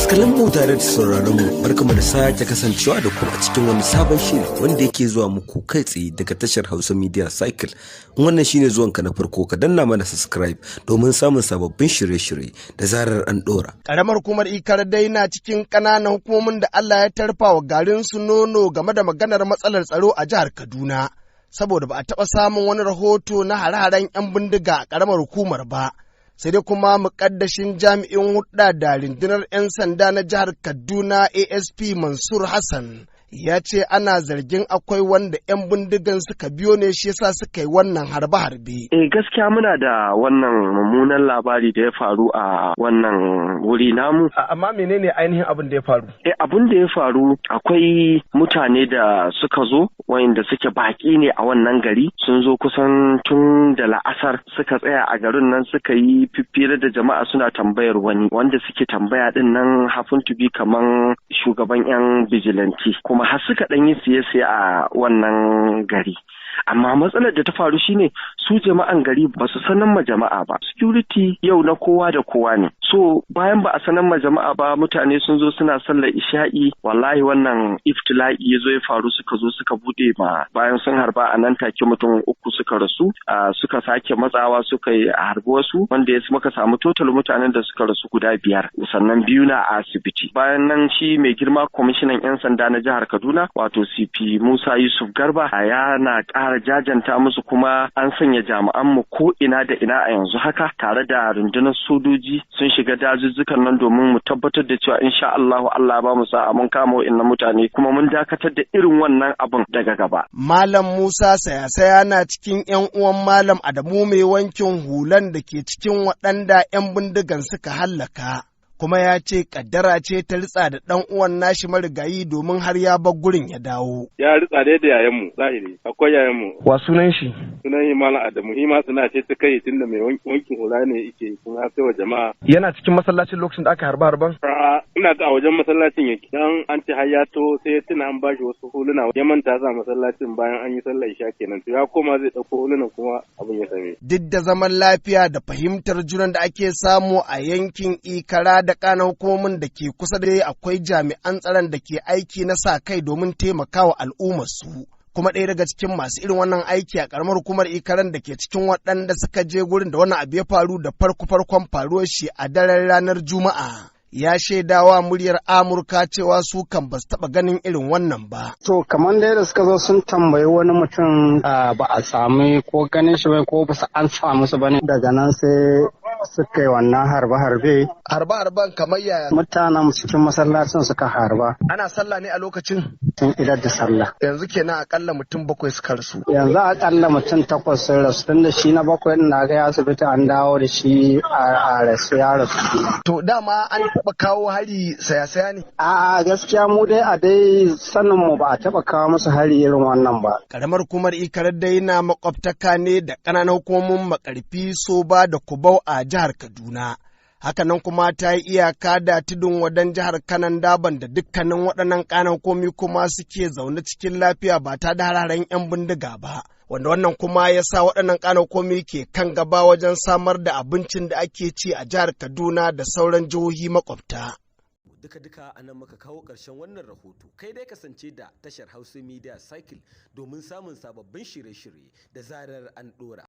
Masu mu tare da sauraron mu, barkamu da sake kasancewa da ku a cikin wani sabon shiri wanda yake zuwa muku kai tsaye daga tashar Hausa Media Cycle. In wannan shine zuwanka na farko, ka danna mana subscribe domin samun sababbin shirye-shirye da zarar an dora. Ƙaramar hukumar Ikara dai na cikin ƙananan hukumomin da Allah ya tarfa wa garin su nono game da maganar matsalar tsaro a jihar Kaduna. Saboda ba a taɓa samun wani rahoto na hare-haren 'yan bindiga a ƙaramar hukumar ba. Sai dai kuma muƙaddashin jami'in hulɗa da rundunar 'yan sanda na jihar Kaduna, ASP Mansur Hassan, ya ce ana zargin akwai wanda 'yan bindigan suka biyo ne, shi yasa suka yi wannan harbe-harbe. Eh, gaskiya muna da wannan mummunan labari da ya faru a wannan wuri namu. Amma menene ainihin abin da ya faru? Eh, abin da ya faru, akwai mutane da suka zo wayanda suke baki ne a wannan gari. Sun zo kusan tun da la'asar, suka tsaya a garin nan, suka yi fiffira da jama'a, suna tambayar wani wanda suke tambaya din nan, happen to be kaman shugaban 'yan vigilante, kuma har suka ɗan yi siye-siye a wannan gari. Amma matsalar da ta faru shine su jama'an gari ba su sanar ma jama'a ba. Security yau na kowa da kowa ne. So bayan ba a sanar ma jama'a ba, mutane sun zo suna sallar isha'i, wallahi wannan iftila'i ya zo ya faru. Suka zo suka bude ma, bayan sun harba, a nan take mutum uku suka rasu. Suka sake matsawa suka yi harbi wasu, wanda ya muka samu total mutanen da suka rasu guda biyar, sannan biyu na a asibiti. Bayan nan shi mai girma kwamishinan 'yan sanda na jihar Kaduna, wato CP Musa Yusuf Garba, yana ƙara jajanta musu, kuma an sanya jami'an mu ko ina da ina a yanzu haka, tare da rundunar sojoji, sun shiga dazuzzukan nan domin mu tabbatar da cewa insha Allahu Allah ba mu sa'a mun kama wa'annan mutane, kuma mun dakatar da irin wannan abun daga gaba. Malam Musa Sayasaya na cikin 'yan uwan Malam Adamu mai wankin hulan da ke cikin waɗanda 'yan bindigan suka hallaka. Kuma ya ce kaddara ce ta ritsa da ɗan uwan nashi marigayi, domin har ya bar gurin ya dawo. Ya ritsa dai da yayanmu, zahiri akwai yayanmu. Wa sunan shi? Sunan shi Malam Adamu. Shi ma suna ce ta kai, tunda mai wankin hula ne yake kuma sai wa jama'a. Yana cikin masallacin lokacin da aka harba harban? A'a, ina ga a wajen masallacin yake. Dan an ce har ya to sai ya tuna an bashi wasu huluna, ya manta za masallacin bayan an yi sallar isha kenan. To ya koma zai ɗauko hulunan, kuma abin ya same. Duk da zaman lafiya da fahimtar junan da ake samu a yankin Ikara da ƙananan hukumomin da ke kusa da, akwai jami'an tsaron da ke aiki na sa kai domin taimakawa al'ummarsu. Kuma ɗaya daga cikin masu irin wannan aiki a ƙaramar hukumar Ikaran da ke cikin waɗanda suka je gurin da wannan abu ya faru da farko farkon faruwar shi a daren ranar Juma'a, ya shaidawa Muryar Amurka cewa su kan ba su taɓa ganin irin wannan ba. To kamar dai da suka zo sun tambayi wani mutum, ba a sami ko ganin shi ba ko ba su an samu su bane, daga nan sai suka yi wannan harbe-harbe. Harbe-harben kamar yaya? Mutanen cikin masallacin suka harba. Ana sallah ne a lokacin? Sun idar da sallah. Yanzu kenan akalla mutum bakwai suka rasu. Yanzu akalla mutum takwas sun rasu, tunda shi na bakwai na ga asibiti an dawo da shi a rasu, ya rasu. To dama an taɓa kawo hari saya-saya ne? A'a, gaskiya mu dai a dai sanin mu ba a taɓa kawo musu hari irin wannan ba. Karamar hukumar Ikarar dai na makwabtaka ne da ƙananan hukumomin Makarfi, Soba da Kubau a jihar Kaduna. Hakanan kuma ta yi iyaka da Tudun Wadan jihar Kanan Daban, da dukkanin waɗannan ƙananan hukumomi kuma suke zaune cikin lafiya ba ta da hararen 'yan bindiga ba. Wanda wannan kuma ya sa waɗannan ƙananan hukumomi ke kan gaba wajen samar da abincin da ake ci a jihar Kaduna da sauran jihohi makwabta. Duka-duka a nan muka kawo ƙarshen wannan rahoto. Kai dai kasance da tashar Hausa Media Cycle domin samun sababbin shirye-shirye da zarar an ɗora.